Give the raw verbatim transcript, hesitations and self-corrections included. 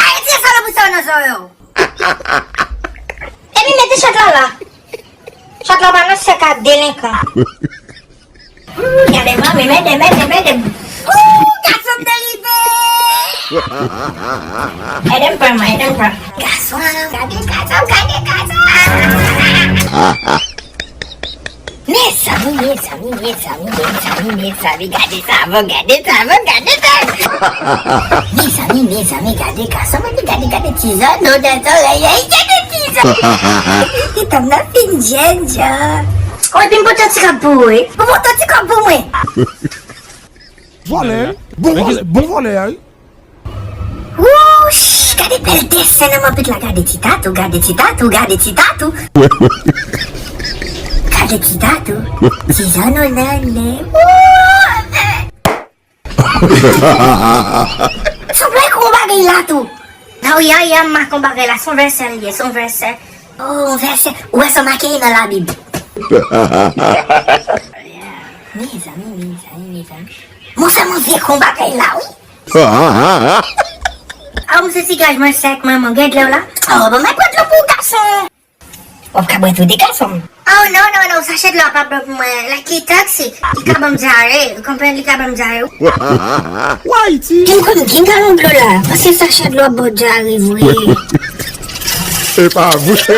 Ayiti, salopri sa yo nan zòrèy yo. Epi mete chat la la. Chat la pa nan sèk a delenkan. Gade manmi, mete, mete, mete. Ooh, gason m te rive. Ede m pran, mwen, ede m pran. Gason, gade gason, gade gason. Mezanmi, mezanmi, mezanmi, mezanmi, mezanmi, gade sa, bon, gade sa, bon, gade sa. Mezanmi, mezanmi, gade gason, mwen, gade, gade ti zòn, non, nan zòrèy, gade ti zòn. Ti tanm nan fin jèn jan. Ou di m pote ti kòb pou ou, wi. Ou pote ti kòb pou mwen. Vòlè, wi. Bon vòlè, bon vòlè a, wi. Wouch! Gade bèl desen nan manpit la, gade ti tatou, gade ti tatou, gade ti tatou. Gade ti tatou. Ti zòn, non, nan, nan. Wouch! Sanble gon bagay la tou. Nan, wi, a, a, m make yon bagay la, se yon vèsè l ye, se yon vèsè. Oh, yon vèsè. Ou wè sa make nan Labib. Mezanmi, mezanmi, mezanmi. Monchè, mwen vle gon bagay la, wi. Ah, mwen se ti gaj mwen sèk, manman, gen dlo la. Oh, bon, mwen pran dlo pou gason. W ap ka bwè tou de gason. Oh, non, non, non, sachè dlo a pa bon pou mwen. Like, li tòksik. Li ka ban m dyare. Ou konprann? Li ka ban m dyare. Wayiti. Gen kòm gen galon dlo la. Paske sachè dlo ap ba w dyare vre. E pa vre.